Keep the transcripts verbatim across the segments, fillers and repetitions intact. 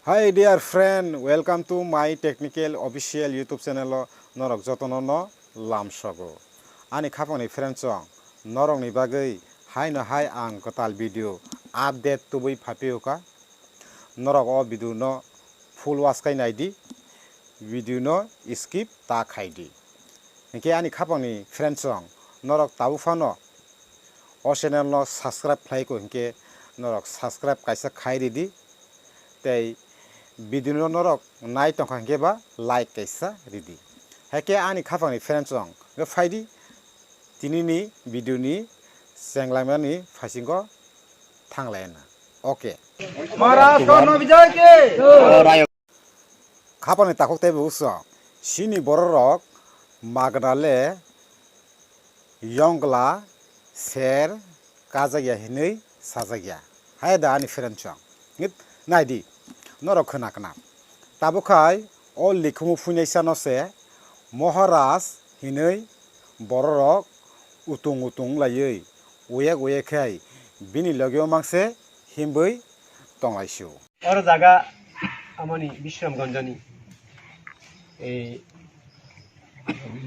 Hi dear friend, welcome to my technical official YouTube channel o norok jotono no lamsogo. Ani khapangni friend chong norokni bagwi haino hai ang kwtal video update tubui phapiuka. Norok o video no full watch khai naidi, video no skip ta khaidi. Hinkhe ani khapangni friend chong norok tabuk phano o channel no subscribe khlai ko hinkhe norok subscribe kaisa khai ridi. Tei video no norok nai tongkha hinkhe ba like kaisa ridi. Haikhe ani khapangni friend chong hwnkhe phaidi tinini video ni chenglaimani phasingo thanglaina. Okay. Maharaj Karna Vijay ki! Khapangni takhuk tei buso. Chini bororok magna le yongla ser kajakya hinwi sajakya. Hai da ani friend chong. Ngit naidi. Norok khna khna. Tabuk khai o likhumu phuinaisa no se Maharaj hinwi bororok utung utung laiwi uyek uyek khai bini logio mangse himbwi tonglaisio. Oro jaga amoni Bishramganjani, ei,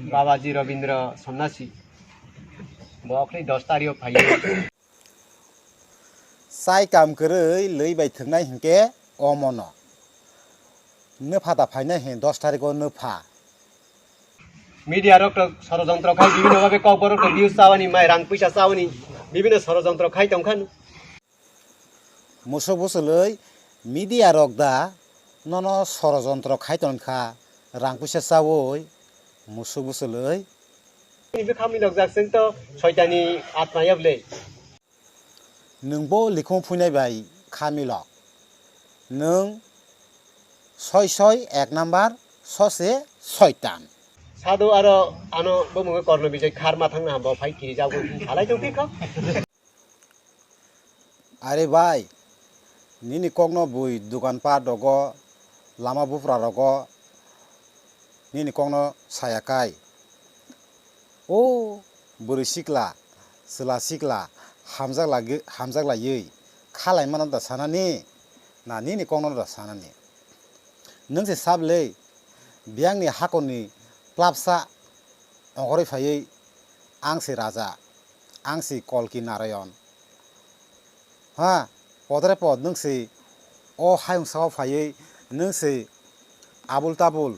Babaji Rabindra Sonnasi, bo okhli dos tarikh o phaiwi. Sai kam kwrwi lwi bai thwngnai hinkhe omono. Nwpha da phainai hin dos tarikh o nwpha. Media rok to sorojontro khai bibhinno bhabe kokborok to views chawani, mai rang puisa chawani, bibhinno sorojontro khai tongkha. Musuk bwswlwi media rok da nono sorojontro khai tongkha, rang puisa chawi musuk bwswlwi. Nini bwkha milok jak chwng to soitani atma ya bwle. Nwng bo likhung phuinai bai kha milok. Nwng soi soi ek number sose soitan. Sadu aro ano bumung Korno Bijay kharma thangna bo phai kiri jago halai tong kha. Are bai, nini kokno bui dukan pat rogo, lama bupra rogo, nini kokno saya kai. O bwrwi sikla, chwla sikla, hamjak lagi-, hamjak laiwi khalai mano da sanani, na nini kokno da sanani? Nwng se sable, biyangni hakorni plapsa ongkhorwi phaiwi, ang se raja, ang se Kolki Narayon. Ha, podre pod nwng se o hayung saka phaiwi, nwng se abul tabul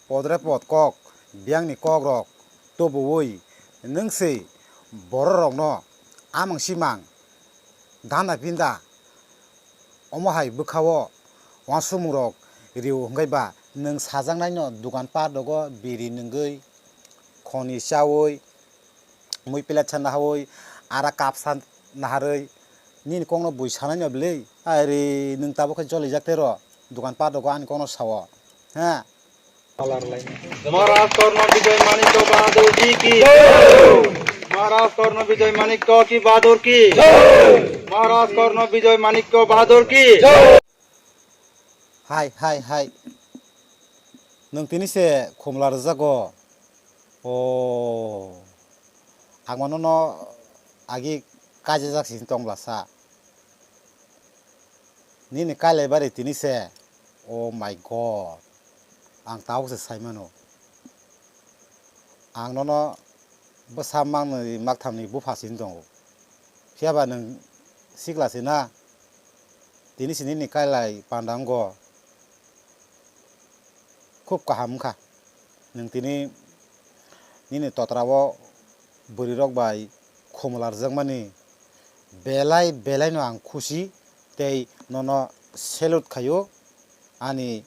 podre pod kok, biyangni kokrok tubuwi, nwng se bororokno amang simang dana pinda omo hai bwkha-o uansukmungrok rio hwnkhe ba nwng sajaknaino dukan pat rogo biri nwngwi, khoni chawi, mui plate sa nahawi, ara cup sa naharwi, nini kokno bui sanaino bwlwi? Ari nwng tabuk khe jolijak tei ro, dukan pat rogo ani kokno sao. Ha? Maharaj Karna Vijay Manikya Bahadur ji ki. Maharaj Karna Vijay Manikya ki Bahadur ki. Maharaj Karna Vijay Manikya Bahadur ki. Hai, hai, hai. Nwng tini se khumla rwjago. O. Ang mano no agi kaijajak sini tong bwlasa. Nini kailai bari tini se. Oh my God. Ang tabuk se sai mano. Ang nono bwsa mangnwi makthamni bupha sini tongo. Phiya ba nwng sikla se na? Tini se nini kailai panda wngo. Khub kaham wngkha. Nwng tini nini totra o bwrwi rok bai khumla rwjakmani belai belai no ang khusi tei nono salute khaio ani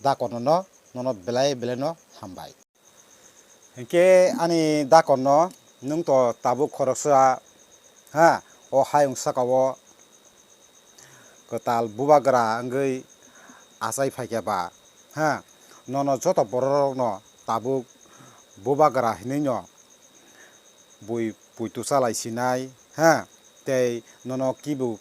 dakono no, nono belai belai no hambai. Hinkhe ani dakono nwng to tabuk khoroksa, ha, o hayung saka o kwtal bubagra wngwi achai phaikha ba, ha, nono joto bororokno tabuk bubagra hinwi no bui puitu chalai sinai, ha, tei nono kibu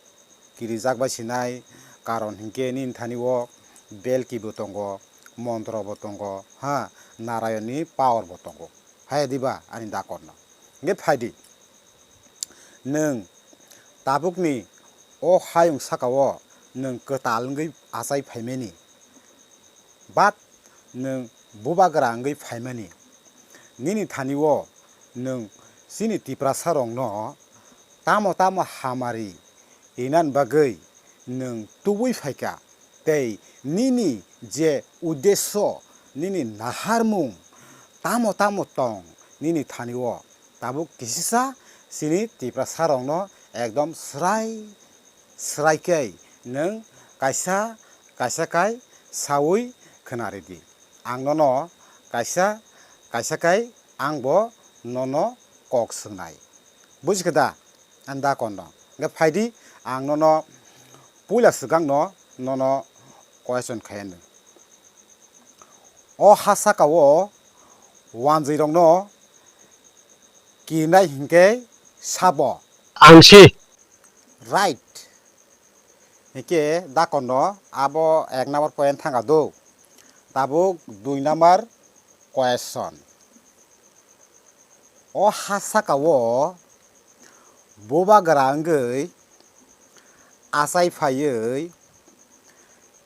kirijak bai sinai, karon hinkhe nini thani o belki bo tongo, montro bo tongo, ha, Narayonni power bo tongo. Hai diba ani dakorno. Hinkhe phaidi. Nwng tabukni o hayung saka o nwng kwtal wngwi achai phaimani, but nwng bubagra wngwi phaimani. Nini thani-o nwng chini Tiprasarokno tamo tamo hamari rinani bagwi nwng tubui phaikha, tei nini je uddesyo, nini naharmung tamo tamo tong nini thani-o, tabuk kisisa chini Tiprasarokno ekdom swrai swrai khe nwng kaisa kaisa kai saui khwnaridi. Ang nono kaisa kaisa kai angbo nono kok swngnai. Bujikha da? Ang da konno. Hwnkhe phaidi, ang nono puila swkangno nono question khaiyano. O ha saka-o wanjwirokno kirnai hinkhe sabo? Ang si. Right. Hinkhe da konno abo ek number point thangkha do. Tabuk dui number question. O ha saka-o bubagra wngwi achai phaiwi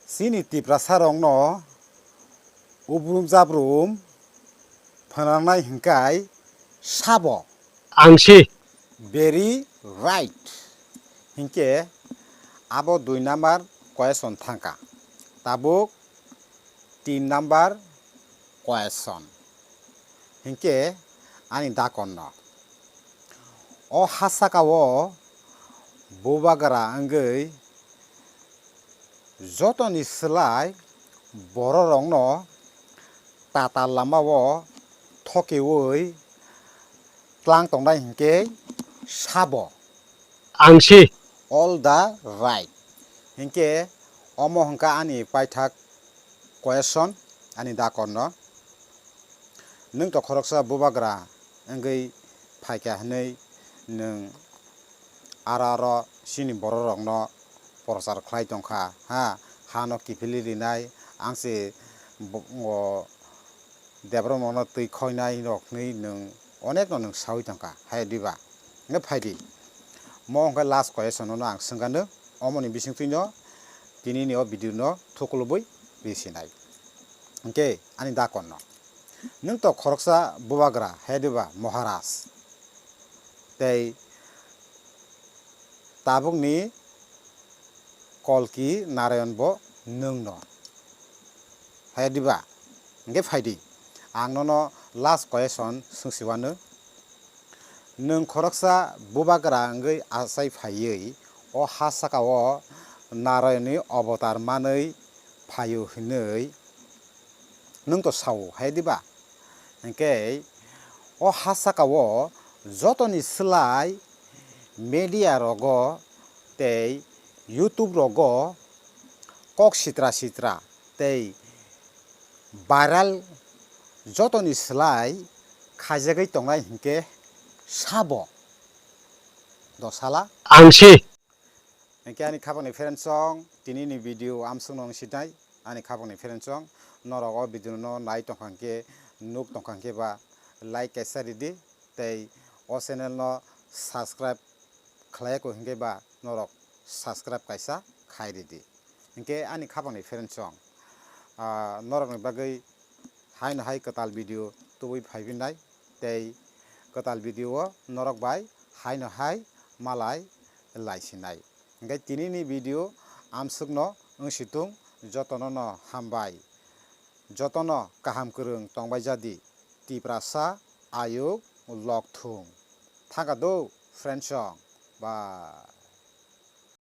chini Tiprasarokno ubrum jabrum phwnangnai hinkai sabo? Ang si. Very right. Hinkhe abo dui number question thangkha. Tabuk tin number question. Hinkhe ani da konno. O ha saka-o bubagra wngwi jotoni slai bororokno tatal lama-o thokiui tlang tongnai hinkhe sabo? Ang si. All the right. Hinkhe omo hwnkha ani paithak question, ani da konno. Nwng to khoroksa bubagra wngwi phaikha hwnwi nwng aro aro chini bororokno prochar khlai tongkha, ha, hano kiphilwi rinai, ang se bo-, o Debra mano twi khoinai rok hwnwi nwng onekno nwng saui tongkha, hai diba? Hwnkhe phaidi. Mo hwnkhe last question no ang swngkha nwk, omoni bisingtwino tinini o video no thukulubui risinai. Hwnkhe ani da konno. Nwng to khoroksa bubagra, hai diba, Maharaj? Tei tabukni Kolki Narayan bo nwngno. Hai diba? Hwnkhe phaidi. Ang nono last question swngsiwano. Nwng khoroksa bubagra wngwi achai phaiwi o ha saka-o Narayani avatar manwi phaio hwnwi nwng to sao, hai diba? Hwnkhe o ha saka-o jotoni slai media rogo tei YouTube rogo kok sitra sitra tei viral jotoni slai khaijagwi tongnai hinkhe sabo? Dosala. Ang si. Hinkhe ani khapangni friend song, tinini video amsukno wng sinai, ani khapangni friend song, norok o video no nai tongkha hinkhe, nuk tongkha hinkhe ba like kaisa ridi, tei o channel no subscribe khlaiya kho hinkhe ba norok subscribe kaisa khai ridi. Hinkhe ani khapangni friend song, ah, norokni bagwi haino hai kwtal video tubui phaibinnai, tei kwtal video o norok bai haino hai malai laisinai. Hinkhe tinini video amsukno wngsitung, jotono no hambai, jotono kaham kwrwng tongbai jadi, Tiprasa ayuk lokthung. Thangkha do friend song, bye.